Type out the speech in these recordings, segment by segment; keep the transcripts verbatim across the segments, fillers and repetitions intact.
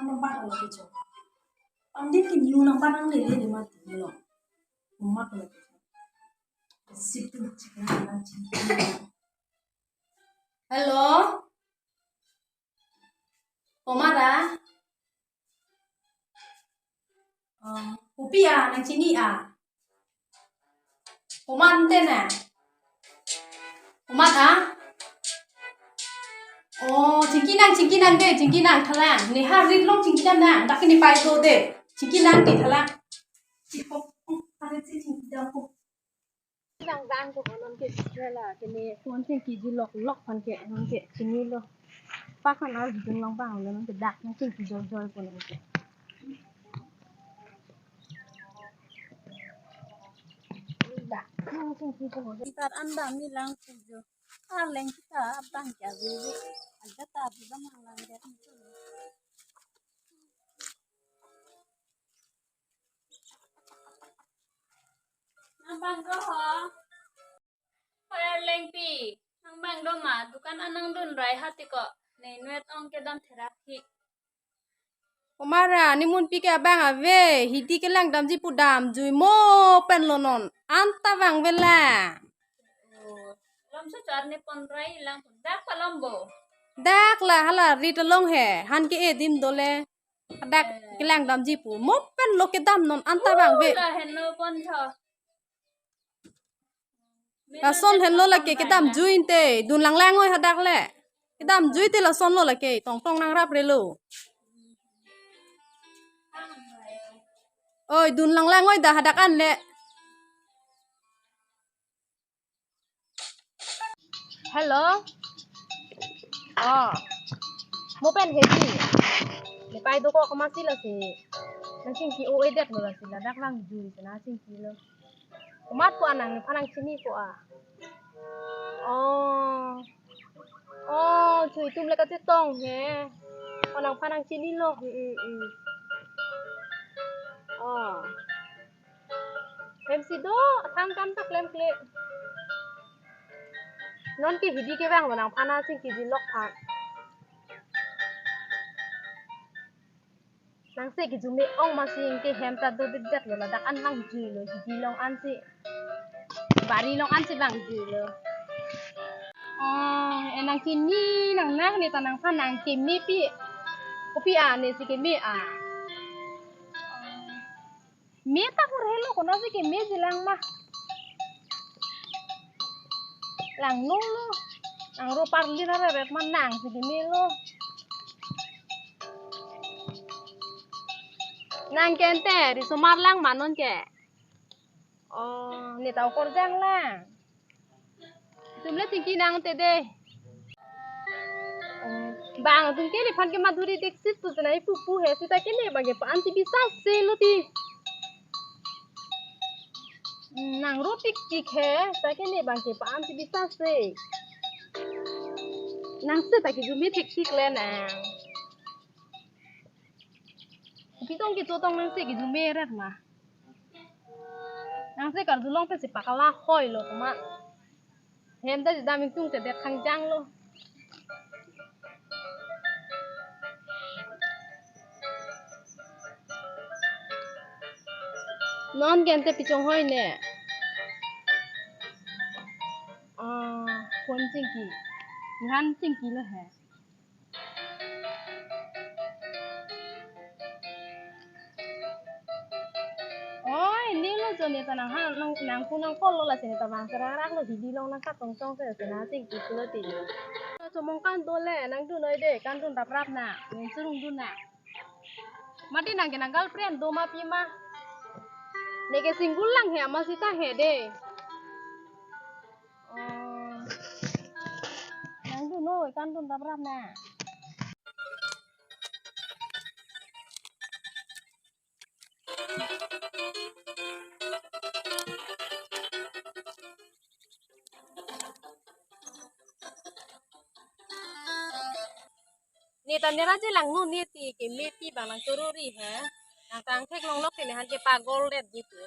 Nang ban lo kecho. Pangdin ke new nang ban ang lele le mati lo. Umat lo kecho. Sip tu chikna nang chikna. Hello? Komat a? Oh, kopi a, nang chini a? Komat ante na? Komat a? Oh, chingki nang, chingki nang de, chingki nang thalang. Ne ha rit long chingki nang, dak ne pai do de. Chingki nang de thalang. Chikop, are si chingki dam ko. Dang dang ko non ke jela ke ne phone chingki ji lok lok phan ke non ke chini lo. Pak kan al jun long bang lo non ke dak nang chingki jol jol ko non ke. Dak nang chingki jol jol. Tar anda mi lang chingki jol. Arleng kita abang ke avi. Ada ta avi bang lang dia. Nang bang do ho. Arlengpi, nang bang do ma, dukan an nangdun rai hati ko. Ne inutvet ong kedam therak hi. Komat a, ne munpi ke abang ave, hidi kelang damji pu damjui mo pen lo non, anta vang vela. Oh, lam so char ne pon rai lang, dak pa lam bo. Dak la hala rit along he, han ke-e adim do le. Dak kelang damji pu. Mo pen lo kedam non anta vang ve. La henlo pon tho. Lason henlo lake kedamjui ante. Dun lang lang oi hadak le. Kedamjui te lason lo lake. Tong tong nang rap re lo. Oi, dun lang lang oi da hadak an le. Hello. Oh. Mo pen hedi. Ne pai do ko komat si lasi. Nang chingki o edet lo lasi ladak lang jui si nang chingki lo. Komat ko a nang nephan nang chini ko a. Oh. Oh, chui tum le kachetong he. Ko nangphan nang chini lo. Hmm, hmm, hmm. Oh. Hem si do, thang kam ta klem kle. Non ke hidi kevang lo nangphan nang chingki ji lok phan. Nang se kejume ong ma si ke hem ta do bibet lo ladak an vang jui lo hidi long an si. Bari long an si vang jui lo. Oh, e nang chini nang nang ne ta nangphan nang keme pi. Kopi a ne si keme a. Me ta hur helo konat si keme jilang ma. Langno lo. Nang ro parli na ret ma nang si keme lo. Nang ke ante, risomar lang ma non ke. Oh, ne ta okorjang lang. Tum le chingki nang te de. Oh, bang tum ke nephan ke Madhuri Dixit pu jana ipu pu he seta ke ne bang ke pa-an si bisa se lo ti. Nang ro tik tik he seta ke ne bang ke pa-an si bisa se. Nang seta kejume tik tik le nang. Pitong kechotong nang se kejume ret ma. Nang se karjulong pe si pakala hoi lo komat. Hem ta jidam ingtung te det khangjang lo. Non ke ante pichong hoi ne. Ah, phone chingki. Ngan chingki lo he. Oi, ne lo jo ne ta nang ha, nang, nang pu nang kol lo lasi ne ta bang serarak lo hidi long nang katong tong se, se nang chingki pulo ti. Chomong kan do le, nangdun noi de, kandun rap rap na, neng surung dun na. Mati nang ke nang girlfriend do ma pi ma. Ne ke single lang he, ma seta he de. Oh. Nangdun noi, kandun rap rap na. Ne ta ne raje langno ne ti keme ti bang nang chorori he. Nang tang thek long lok ti ne han ke pagol det gitu.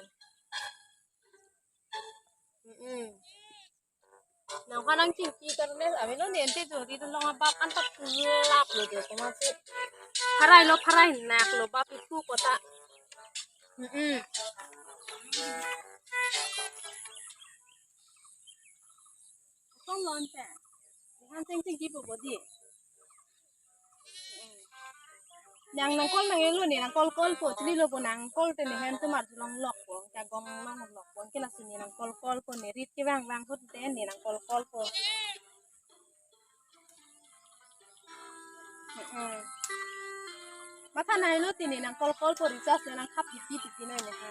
Mm-mm. Nangphan nang chingki karne, avelo ne ante jori dun long abap an ta pulap lo jo komat si. Pharai lo, pharai nak lo, bap ipu kota. Mm-mm. Kong lon te. Han seng seng kipu bodi. Nang nang call nang elo ne, nang call call po, chili lo po nang call te ne, han tumar long lok po, kagong long lok po, ke lasi ne nang call call po ne, rit kevang vang hut te ne nang call call po. Mm-mm. Matha nai lo tini nang call call po recharge nang khap pipi pipi nai ne ha.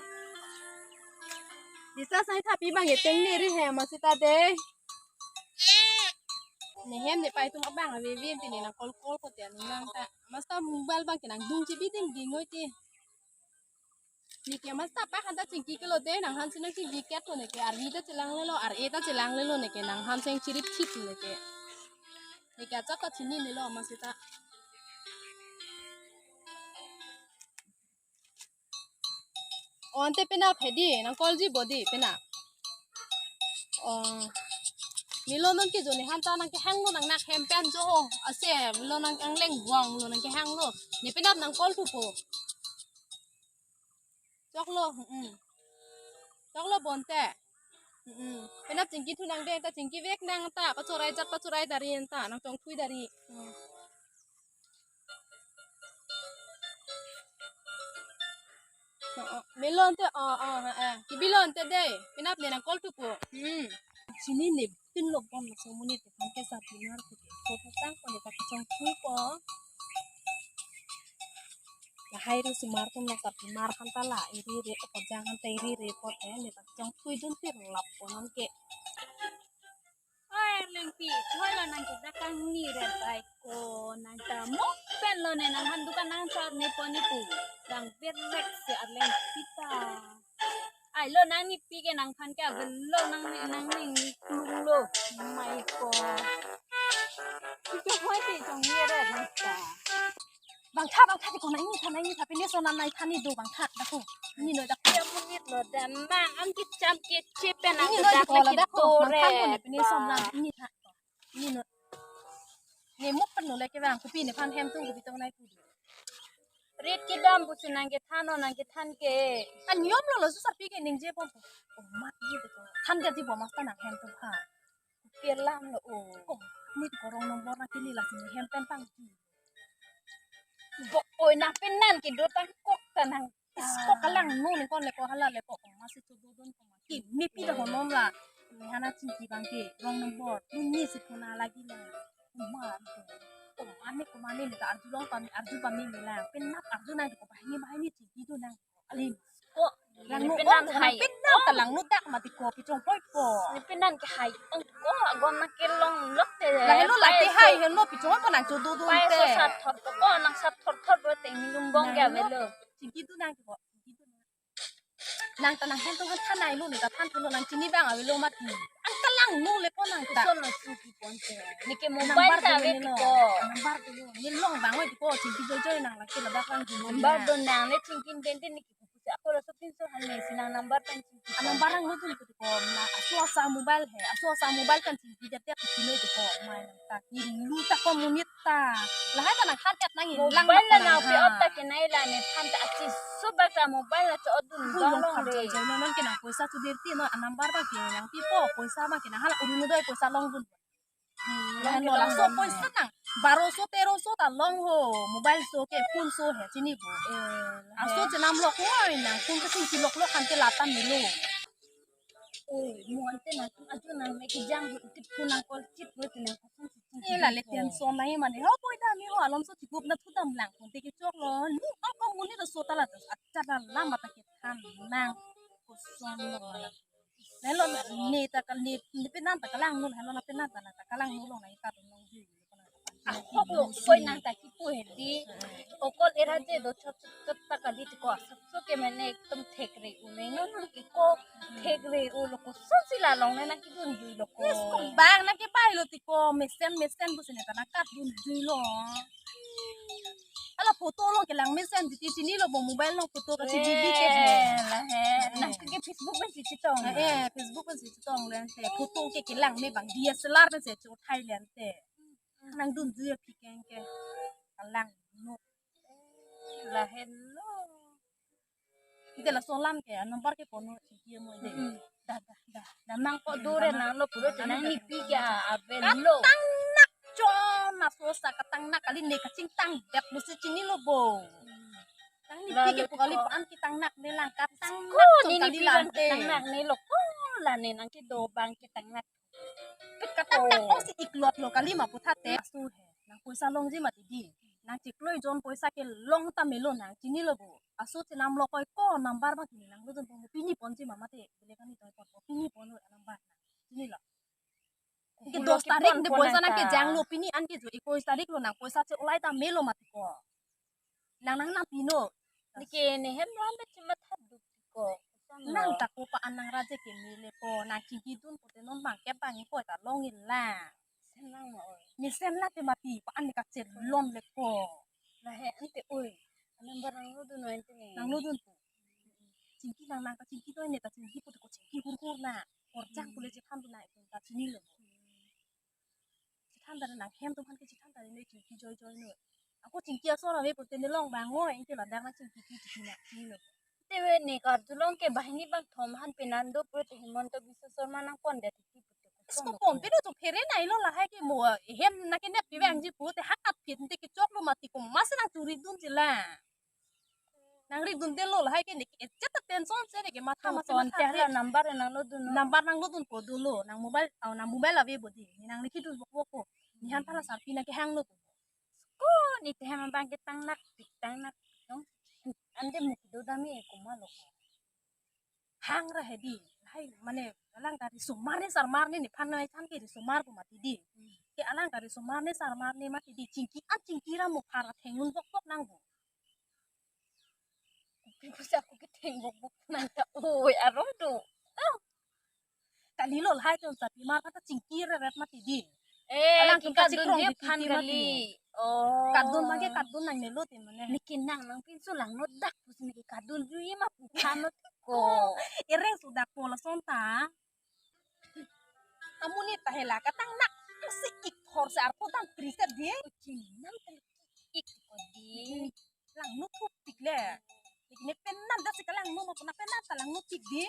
Recharge nai thapi bang eteng ne ri he masita de. Ne hem ne pai tum abang ave vi tini nang call call po te nang ta. Masta mobile bang ke nang dung chibi ding ding oi ti. Neke masta pa han ta chingki kelo de, nang han si nang chingki ket lo neke, arvi ta chelang lelo, ar-e ta chelang lelo neke, nang han seng chirip chip neke. Neke achak ta chini lelo masita. O ante penap hedi, nang call ji bodi penap. O. Milo non ke jo ne han ta nang kehang lo nang nak hem pen jo. Ase, milo nang angleng buang lo nang kehang lo. Ne penap nang call thupo. Choklo, mm. Choklo bonte. Mm. Penap chingki thu nang de, ta chingki vek nang ta, pachorai jat pachorai dari ta, nang chong thui dari. Mm. Oh, oh. Melon te, oh, oh, ha, ha. Kibilon te de, penap ne nang call thupo. Mm. Chini ne pin lo bon so muni te kan ke sa pinar ke. Ko ta tang ko ne ta kachong thupo. Lahai ri sumar tum la sar pimar han ta la iri re ko jang han ta iri re ko te ne ta chong thui dun tir lap ko non ke. Oi, Lengpi, thoi lo nang ke dakang ni re bai ko nang ta mo pen lo ne nang han dukan nang sar ne po ni pu. Dang berlek se Arleng pita. Ai lo nang ni pi ke nang phan ke avel lo nang ni nang ni ni klung lo. Mai ko. Pi ke hoi te jong ye re nang ta. Bang tha, bang tha, ti kona ini tha, ini tha, pini so nan nai tha ni do bang tha, dak ko. Ini no dak. Ya munit lo dan mang ang kicam kici pen ang ini no dak ko la lagi dak ko, bang tha ko ne, pini so nan ini tha. Ini no. Ne muk pen no lagi bang, kopi ne phan hem tung kopi tong nai pu. Rit kedam pusi nang kethan o, nang kethan ke. An yom lo lo susar pi ke ningje pon. Oh, mat ye de ko. Than ke di bo mas ta nang hem tung ha. Pirlam lo o. Ko, ni ko wrong number na kini lasi ne hem pen pang. Bo oi nang penan kedo tang kok ta nang. Is kok kalang nu ne kon le ko hala le ko ko masi tu dodon ko masi. Ki mi pi da honom la. Ne hana chingki bang ke wrong number. Ni ni si phone lagi na. Kuma ko. Ko mane ko mane ne ta arjulong pami arju pami ne la. Penap arju nang ko bahini bahini chingki tu nang. Alim. Ko lang nu penan on hai. Penan ta lang nu dak mati ko pichong poi po. Ne penan ke hai. Ong ko agom na ke long lok te. Lah hello lah te hai hello pichong po nang chodo do pai te. So sat thor to ko nang sat thor thor bo te minum bong ke avelo. Chingki tu nang ko. Nang ta nang hen tu han than nai lo ne ta than tu lo nang chini bang avelo mati. Ang ta lang nu le po nang ta. Son na chingki pon te. Neke mobile ta ave ti ko. Number tu lo. Ni long bang oi ti ko chingki joi joi nang lake ladak lang. Number do nang le chingki den den neke. Ako laso pinso han ne si nang number pen chingki. A number ang nutun ko ko na aso asa mobile he. Aso asa mobile kan chingki jat jat chingki noi ko. Mai ta ki lu ta ko monit ta. Lahai ta nang khat jat nang in lang mobile la nang pe ot ta ke nai la ne phan ta achi so ba ta mobile la cho dun dong long re. Jai non ke nang poisa chudir ti no a number ba ke nang pi po poisa ba ke nang hala uru no doi poisa long dun. Hmm, lahen lo laso poisa nang baroso teroso ta long ho mobile so ke phone so he chini bo. Eh, aso chenam lok ngoi nang phone ke sing kilok lok han ke lata milo. Oi, mo ante nang tum ajo nang me kijang ho tip phone nang call chip ho te nang kosong si ching. Eh, la le tension nai mane ho boi da mi ho alom so chikup na thudam lang phone te ke chok lo. Ni ang kong muni lo so ta la ta acha da lam ta ke than nang kosong lo la. Nelo ne ta kal ne ne penan ta kalang nun halo na penan ta na ta kalang nun long na ita dun long jui. Ah, hok lo koi nang ta kipu he di. Okol era je do chot chot ta kali ti ko. So ke mene ekdom thek re u ne no no ki ko thek re u lo ko so si la long ne na ki dun jui lo ko. Yes ko bang na ke pai lo ti ko mesen mesen bu sene ta na kat dun jui lo. Ala photo lo kelang mesen jiti chini lo bo mobile lo photo ka si G B ke he. Eh, la he. Nang ke Facebook pen si chetong. Eh, eh, Facebook pen si chetong le te. Photo ke kelang me bang D S L R pen si cho thai le te. Nang dun du ya pi keng ke. Kalang no. Lahenlo. Ite laso alam ke, number ke kono chingki mo de. Mm. Dah, dah, dah. Dah nang ko dore nanglo puro te nang nipi ke avelo. Tangnak chon, laso sa katangnak kali ne kachingtang det musi chinilo bo. Nang nipi ke pu kali pu an ke tangnak ne lang katangnak chon kali lante. Tangnak ne lo ko la ne nang kedo abang ke tangnak. Katang tak kong si iklot lo kali ma puthot te. Asu he. Nang poisa longji mati di. Nang chikloi jon poisa ke long ta melo nang chinilo bo. Asu chenam lo koi ko number ma kini nang lutun pon pini ponji ma mati. Bile kani toi pon pini pon lo number nang chinilo. Ke dos tarik de poisa nang kejang lo pini an ke jo ikois tarik lo nang poisa che ulai ta melo mati ko. Nang nang nang pino. Nike ne hem ram bet chimat hat duk ko. Nang ta ko pa an nang raje ke mele ko nang chingki dun ko te non bang ke bang ko ta long ila. Sen lang ma oi. Ni sen la te mati pa an ka chet lon le ko. Na he ante oi. Number nang lo dun oi ante ne. Nang lo dun tu. Chingki nang nang ka chingki doi ne ta chingki pu ko chingki hur hur na. Korjang pule chekhan tu na ikun ta chinilo. Chithan tari nang hem atum aphan ke chithan tari noi chingki joi joi noi. Ako chingki asor ave pute ne long bang noi, ingke ladak nang chingki ki chingki na chingki noi. Tewe ne karjulong ke banghini bangthom aphan penan do pute Himanta Biswa Sarma nang pon det titi pute. Sko pon te do to phere nai lo lahai ke mo hem na ke nep pive angji pute hakat pin te ke chok lo mati ko mas nang churi dunji la. Nang ri dun delo lahai ke ne ke chet tension se ne ke matha ma se ton matha te se. Hala number nang lo dun. Number nang lo dun ko dolo. Nang mobile, oh, nang mobile ave bodi. Nang likhi dun bok bok ko. Ni han thala sarpi nang ke hang lo. Ko ni te hem abang ke tangnak pik tangnak pik dong. Ante muk do dami e kuma lo. Hang ra he di. Lahai mane alang kari sumar ne sarmar ne ni phan nai chan ke di sumar ko mati di. Ke alang kari sumar ne sarmar ne mati di chingki an chingki ra muk phara thengun bok bok nang bo. Kupi kusa kuki theng bok bok nang ta oi arom do. Kali lo lahai ton sapi mar kata chingki re ret mati di. Eh, alang ki kadun dia phan kali. Oh. Kadun mage kadun nang nelo tin mane. Niki nang nang pinso lang no dak pusi niki kadun ju ye ma pu phan no ko. Ereng sudah ko lason ta. Amonit ta hela katangnak si ik thor se arpo dam kriset di. Chinam ta ik ko di. Langno thupik le. Ne pen nam da si kalang no ma puna pen nam ta langno pik di.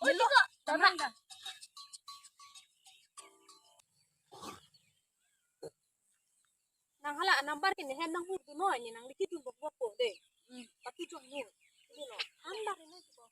Oi lo ka. Tamang da. Nang hala number ke ne hem nang hur du noi ne nang likhi dun bok bok ko de. Pati jong ne. Ni lo. Number ne ko.